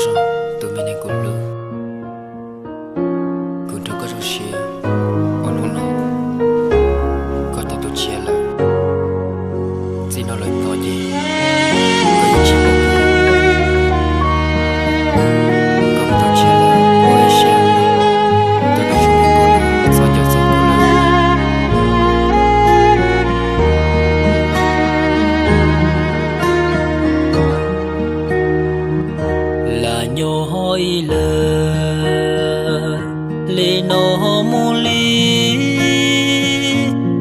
Tus me neeg kuv hlub, kuv nrog koj zoo siab, ua hnub no koj tau tu tsiaj lawm, txij no lawm tod ces koj yuav tsis pom kuv. Koj mus tu tsiaj lawm, ua ib siab, tus neeg zoo li koj no txhob nco txog kuv lawm. Lam nyob ib leeg li no mus li,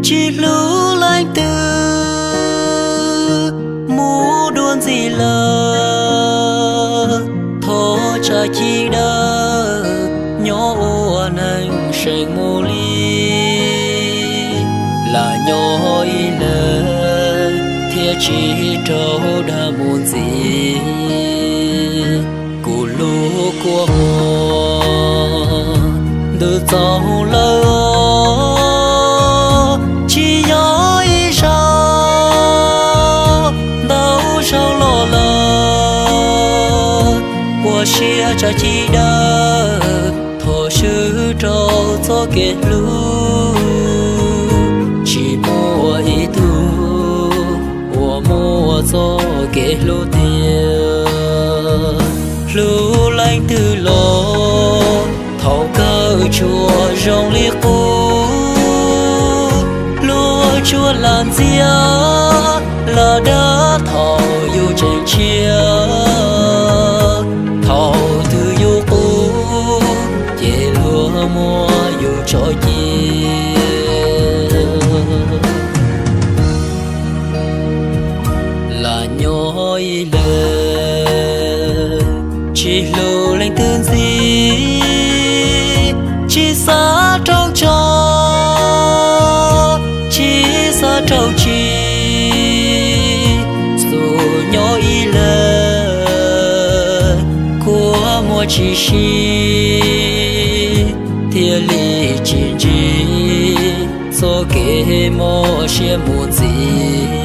tsis hlub leej twg, mus dua ntxiv lawm. Thov tsa cig dawb nyob ua neeg seem mus li. Lam nyob ib leeg thiaj tsis raug dag mus ntxiv. Kuv lub kua muag ntws txaus lawm os, tsis yog ib zaug, ntau zaug los lawm. Ua siab tsa cig dawb, thov swb rau txoj kev hlub, tsis muaj ib tug uas muaj txoj kev hlub tiag. Hlub leej twg los thaum kawg tsuas zoo li qub, luag tsuas lam ntxias lam dag thaum yus tseem tshiab. Thaum twg yus qub ces luag muab yus tso cia. Lam nyob ib leeg tsis hlub leej twg ntxiv, tsis xav rau tso, tsis xav rau tsi. Xub nyob ib leeg kua muag tsis sib, thiaj li tsis ntsib txoj kev mob siab mus ntxiv.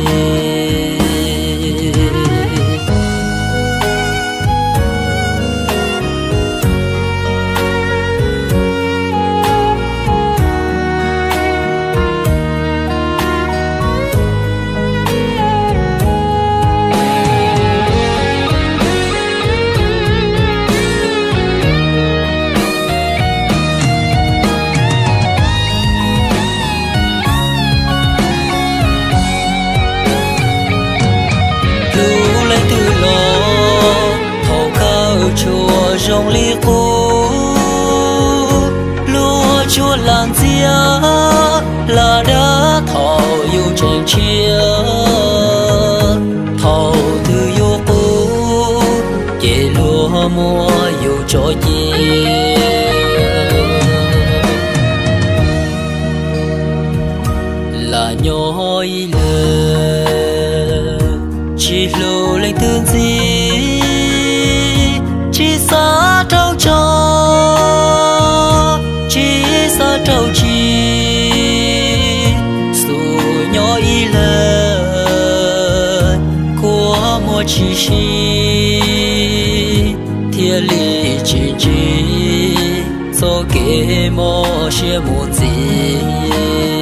Hlub leej twg los thaum kawg tsuas zoo li qub, luag tsuas lam ntxias lam dag thaum yus tseem tshiab. Thaum twg yus qub ces luag muab yus tso cia. Lam nyob ib leeg tsis hlub leej twg ntxiv, tsis xav rau tso, tsis xav rau tsi. Xub nyob ib leeg kua muag tsis sib, thiaj li tsis ntsib txoj kev mob siab mus ntxiv.